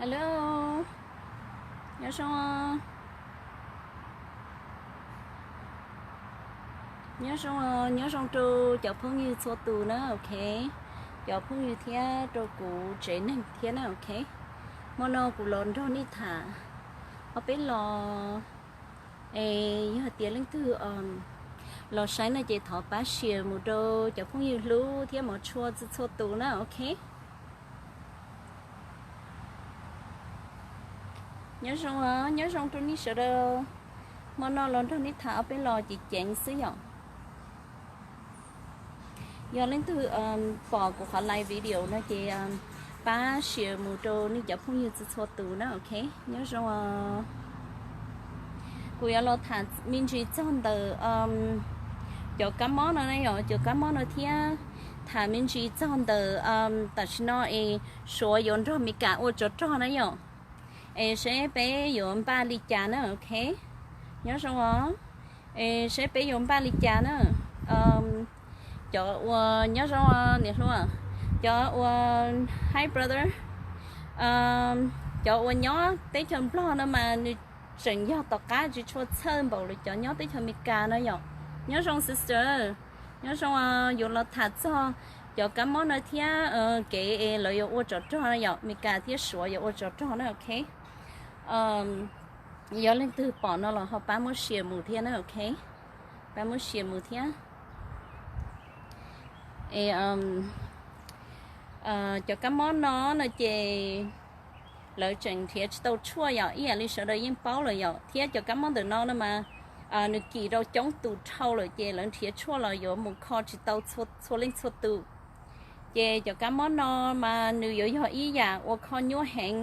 Hello, nyob zoo, nyob zoo, nyob zoo rau cov phooj ywg txhua tus na, ok. Cov phooj ywg thiab rau kuv tsev neeg thiab na, ok. Hmo no kuv los nrog nej tham ob peb los, es yog tias leej twg los saib no ces thov pab share mus rau cov phooj ywg hlub thiab hmov tshua txhua txhua tus na, ok. Nyob zoo, nyob zoo rau nej sawv daws. Hmo no los nrog nej tham ob peb los ceev ceev xwb yom. Yog leej twg pom kuv qhov live video no ces pab share mus rau nej cov phooj ywg txhua txhua tus na, ok. Nyob zoo. Kuv yuav los tham me ntsis txog ntawm cov kab mob no na yom, cov kab mob no thiab tham me ntsis txog ntawm tam sim no es Suav yuav nrog Meskas ua tsov rog na yom. Es seb peb yuav npaj li cas na, ok. Nyob zoo os. Es seb peb yuav npaj li cas na. Cov uas nyob zoo niam hluas, cov uas, hi brother, cov uas nyob teb chaws Nplog no mas nws tseem yog tom qab tsis tshua txhawj npaum li cov nyob teb chaws Amelikas no yom. Nyob zoo sister, nyob zoo. Yuav los tham txog cov kab mob no thiab kev es lawv yuav ua tsov rog no yom, Amelikas thiab Suav yuav ua tsov rog na, ok. Yog leej twg pom no los ho pab muab share mus thiab na, ok. Pab muab share mus thiab. Es cov kab mob no no ces lawv tseem nrhiav tsis tau tshuaj yom, ib yam li sawv daws yeej paub lawm yom, thiab cov kab mob ntawm no no mas nws kis rau coob tus dhau lawm ces lawv nrhiav tshuaj los yuav mus kho tsis tau txhua leej txhua tus. Ces cov kab mob no mas nws yuav yog ib yam uas kho nyuaj heev.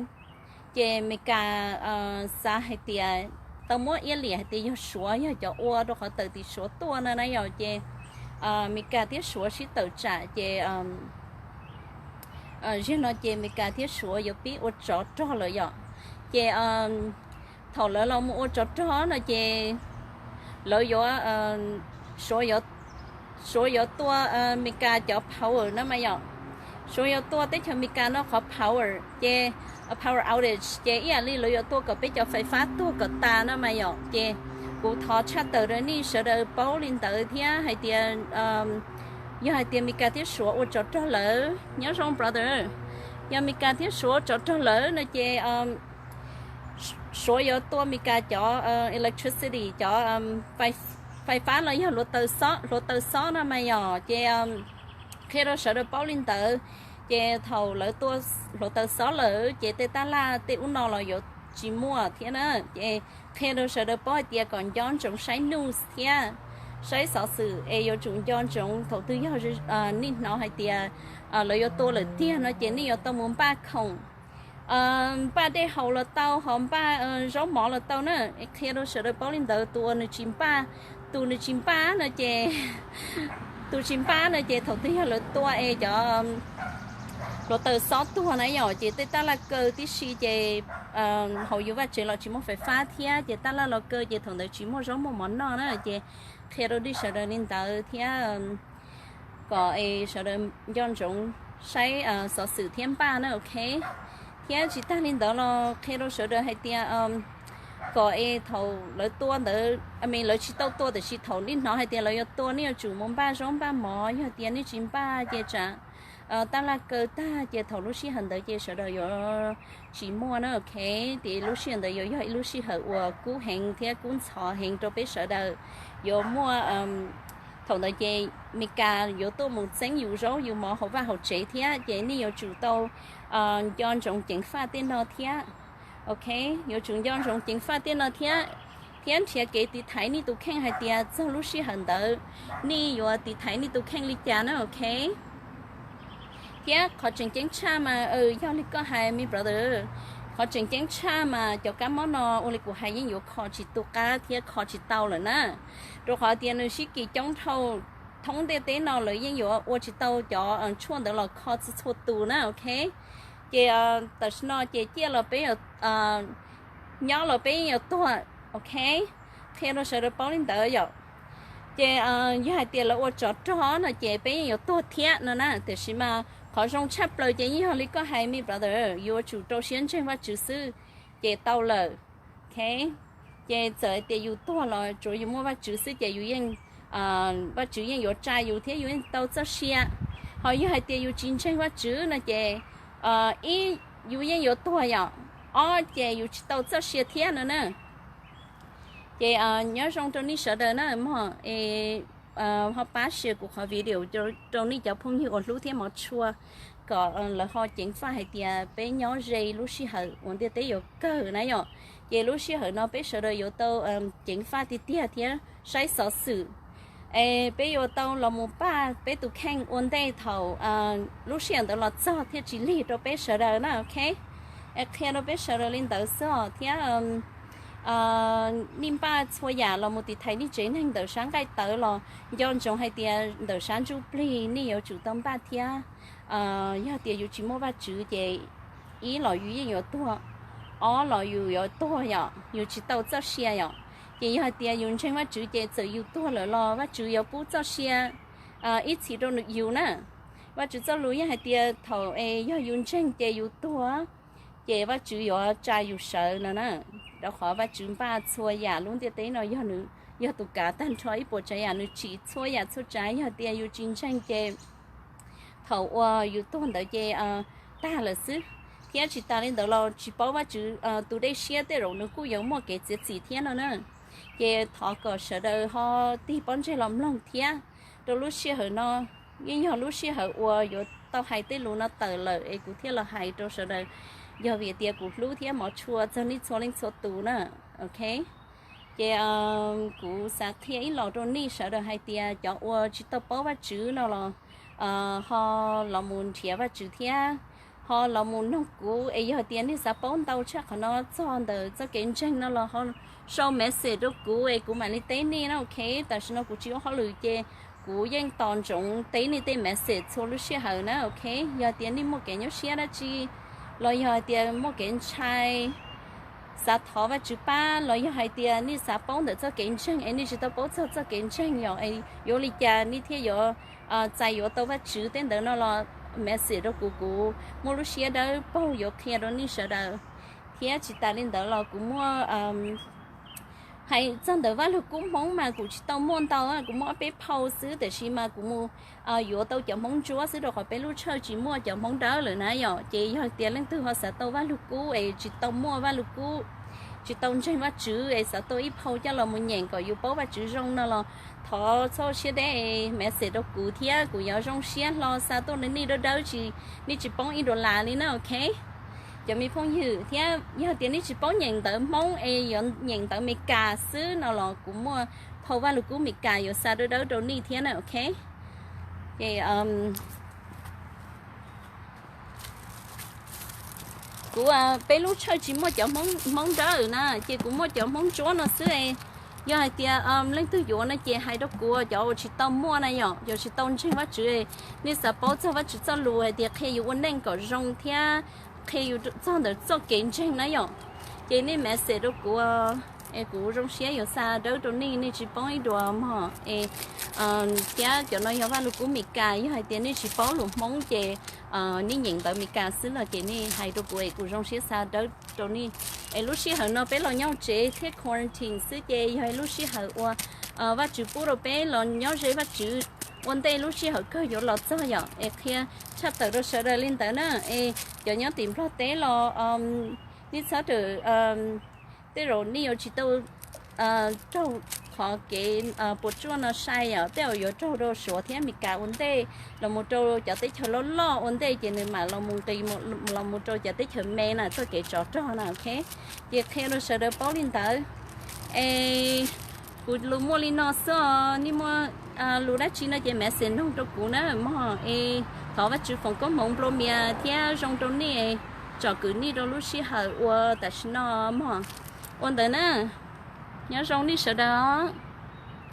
Ces Amelikas xav hais tias tau muab iab liam hais tias yog Suav yog cov ua rau qhov tawm tim Suav tuaj no na yom, ces Amelikas thiab Suav sib tawm tsam ces zaum no ces Amelikas thiab Suav yuav pib ua tsov rog lawm yom. Ces thaum lawv los mus ua tsov rog no ces lawv yuav, Suav yuav tua Amelikas cov power no mas yom. Suav yuav tua teb chaws Amelikas no qhov power ces power outage ces ib yam li lawv yuav tua kom peb cov fais fab tuag kom tas no mas yom. Ces kuv thov tshaj tawm rau nej sawv daws paub li ntawd thiab hais tias yog hais tias Amelikas thiab Suav ua tsov rog lawm, nyob zoo brother, yog Amelikas thiab Suav ua tsov rog lawm no ces Suav yuav tua Amelikas cov electricity, cov fais fab los yog hluav taws xob no mas yom. Ces qhia rau sawv daws paub li ntawd. Ces thaum lawv tua hluav taws xob lawm ces tej tab laj tej ub no los yuav tsis muaj thiab na. Ces qhia rau sawv daws paub hais tias kom nco ntsoov saib news thiab saib xov xwm es yuav tsum nco ntsoov thaum twg yog nej hnov hais tias lawv yuav tua lawm tiag no ces nej yuav tau mus npaj khoom, npaj dej haus los tau, ho npaj zaub mov los tau na. Qhia rau sawv daws paub li ntawd, tus uas nws tsis npaj, tus nws tsis npaj no ces, tus tsis npaj no ces thaum twg yog lawv tua es cov hluav taws xob tuag na yom, ces tej tab laj kaw tib si ces hauv yus vaj tsev los tsis muaj fais fab thiab ces tab laj los kaw ces thaum ntawd tsis muaj zaub muaj mov noj na. Ces qhia rau nej sawv daws li ntawd thiab kom es sawv daws nco ntsoov saib xov xwm thiab npaj na, ok. Thiab tsis tag li ntawd los qhia rau sawv daws hais tias kom es thaum lawv tua ntawd, lawv tsis tau tua tiam sis thaum nej hnov hais tias lawv yuav tua nej yuav tsum mus npaj zaub npaj mov, yog tias nej tsis npaj ces tsam tab laj kaw tag ces thaum lub sij hawm ntawd ces sawv daws yuav tsis muaj na, ok. Ces lub sij hawm ntawd yuav yog ib lub sij hawm uas kub heev thiab kub ntxhov heev rau peb sawv daws. Yuav muaj, thaum ntawd ces Meskas yuav tuaj mus txeeb yus zaub yus mov hauv vaj hauv tsev thiab ces nej yuav tsum tau nco ntsoov ceev faj tej no thiab. Ok, yuav tsum nco ntsoov ceev faj tej no thiab, thiab nrhiav kev tiv thaiv nej tus kheej hais tias txog lub sij hawm ntawd nej yuav tiv thaiv nej tus kheej li cas na, ok. Thiab qhov tseem ceeb tshaj mas, yog li koj hais me brother, qhov tseem ceeb tshaj mas cov kab mob no ua li kuv hais yeej yuav kho tsis tu qab thiab kho tsis tau lawm na. Rau qhov tias nws sib kis coob dhau, thoob ntiaj teb no lawv yeej yuav ua tsis tau cov tshuaj ntawd los kho txhua txhua tus na, ok. Ces tam sim no ces ciaj los peb, nyob los peb yeej yuav tuag, ok. Qhia rau sawv daws paub li ntawd yom. Ces yog hais tias lawv ua tsov rog no ces peb yeej yuav tuag thiab no na, tiam sis mas Qhov zoo tshaj plaws ces yeej yog li koj hais, my brother, yuav tsum rau siab ntseeg Vajtswv xwb ces tau lawm. Ok, ces txawm hais tias yus tuag los tsuav yus muaj Vajtswv xwb ces yus yeej, Vajtswv yeej yuav tsa yus thiab yus yeej tau txoj sia. Ho yog hais tias yus tsis ntseeg Vajtswv no ces, ib, yus yeej yuav tuag yom, ob ces yus tsis tau txoj sia thiab no na. Ces nyob zoo rau nej sawv daws na mog, es ho pab share kuv qhov video rau nej cov phooj ywg uas hlub thiab hmov tshua, kom lawv ho ceev faj hais tias peb nyob ze lub sij hawm uas ntiaj teb yuav kawg na yom. Ces lub sij hawm no peb sawv daws yuav tau ceev faj tiag tiag thiab saib xov xwm. Es peb yuav tau los mus npaj peb tus kheej ua ntej thaum lub sij hawm ntawd los txog thiaj tsis lig rau peb sawv daws na, ok. Es qhia rau peb sawv daws li ntawd xwb os, thiab nej npaj txhua yam los mus tiv thaiv nej tsev neeg ntawm sab nqaij tawv los nco ntsoov hais tias ntawm sab ntsuj plig nej yuav tsum tau npaj thiab. Yog tias yus tsis muaj Vajtswv ces ib los yus yeej yuav tuag, ob los yus yuav tuag yom, yus tsis tau txoj sia yom. Ces yog hais tias yus ntseeg Vajtswv ces txawm yus tuag lawm los Vajtswv yuav pub txoj sia ib txhis rau yus na. Vajtswv txoj lus yeej hais tias thaum es yog yus ntseeg ces yus tuag, ces Vajtswv yuav tsa yus sawv no na. Rau qhov Vajtswv npaj txhua yam lub ntiaj teb no yog nws, yog tus kav tag nrho ib puas tsav yam, nws tsim txhua yam txhua tsav. Yog tias yus tsis ntseeg ces thaum uas yus tuag ntawd ces tag lawm xwb. Thiab tsis tas li ntawd los tsis paub Vajtswv tus dej siab tej zaum nws kuj yuav muaj kev txiav txim thiab no na. Ces thov kom sawv daws ho tig pob ntseg los mloog thiab. Rau lub sij hawm no yeej yog lub sij hawm uas yuav tau hais tej lus no tawm lawm es kuv thiaj los hais rau sawv daws. Yog vim tias kuv hlub thiab hmov tshua txog nej txhua leej txhua tus na, ok. Ces kuv xav qhia ib los rau nej sawv daws hais tias cov uas tsis tau paub Vajtswv no los ho los mus nrhiav Vajtswv thiab ho los mus noog kuv. Es yog tias nej xav paub ntau tshaj qhov no txog ntawm txoj kev ntseeg no los ho sau message rau kuv es kuv mam li teb nej na, ok. Tam sim no kuv tsis ua hauj lwm ces kuv yeej tos ntsoov teb nej tej message txhua lub sij hawm na, ok. Yog tias nej muaj kev nyuaj siab dab tsi los yog hais tias muaj kev ntshai, xav thov Vajtswv pab los yog hais tias nej xav paub ntawm txoj kev ntseeg es nej tsis tau paub txog txoj kev ntseeg yom, es yuav ua li cas nej thiaj yuav txais yuav tau Vajtswv tej ntawd no los message rau kuv, kuv muaj lub siab dawb paug yuav qhia rau nej sawv daws. Thiab tsis tas li ntawd los kuv muaj hais txog ntawm Vaj Lug Kub Hmoob mas kuv tsis tau muaj ntau, kuv muaj ob peb phau xwb, tiam sis mas kuv mus yuav tau cov Hmoob Ntsuab xwb rau qhov peb lub tshawj tsis muaj cov Hmoob Dawb lawm na yom. Ces yog tias leej twg ho xav tau Vaj Lug Kub es tsis tau muaj Vaj Lug Kub, tsis tau ntseeg Vajtswv es xav tau ib phau coj los mus nyeem kom yus paub Vajtswv zoo no los thov txhob siab deb es message rau kuv thiab kuv yuav zoo siab hlo xa tuaj rau nej dawb dawb tsis, nej tsis poob ib dollar li na, ok. Cov me phooj ywg, thiab yog tias nej tsis paub nyeem ntawv Hmoob es yuav nyeem ntawv Meskas xwb no los kuv muaj phau Vaj Lug Kub Meskas yuav xa dawb dawb rau nej thiab na, ok. Ces kuv, peb lub tshawj tsis muaj cov Hmoob Dawb na, ces kuv muaj cov Hmoob Ntsuab no xwb. Yog hais tias leej twg yuav no ces hais rau kuv, cov uas tsis tau muaj na yom, cov tsis tau ntseeg Vajtswv, nej xav paub txog Vajtswv txoj lus hais tias qhia yus ua neej kom zoo thiab qhia yus txog ntawm txoj kev ntseeg na yom, ces nej message rau kuv es kuv zoo siab yuav xa dawb rau nej, nej tsis poob ib dua mog. Es thiab cov no yog Vaj Lug Kub Meskas, yog hais tias nej tsis paub lus Hmoob ces nej nyeem ntawv Meskas xwb los ces nej hais rau kuv es kuv zoo siab xa dawb rau nej. Es lub sij hawm no peb los nyob tsev thiab quarantine xwb ces yog lub sij hawm uas Vajtswv pub rau peb los nyob ze Vajtswv ua ntej lub sij hawm kawg yuav los txog yom. Es qhia tshaj tawm rau sawv daws li ntawd na. Es cov nyob tim Nplog teb los nej txhob rawm, tej zaum nej yuav tsis tau raug qhov kev puas tsuaj no sai yom, tej zaum yuav raug rau Suav thiab Meskas ua ntej, los mus rau cov teb chaws loj loj ua ntej ces nws mam los mus nqis los mus rau cov teb chaws me na, txoj kev tsov rog na, ok. Ces qhia rau sawv daws paub li ntawd. Es kuv lus muaj li no xwb os, nej muaj lus dab tsi no ces message noog rau kuv na mog. Es thov Vajtswv foom koob hmoov nplua mias thiab zoo rau nej, tsom kwm nej rau lub sij hawm ua tam sim no mog. Ua ntawd na, nyob zoo nej sawv daws os.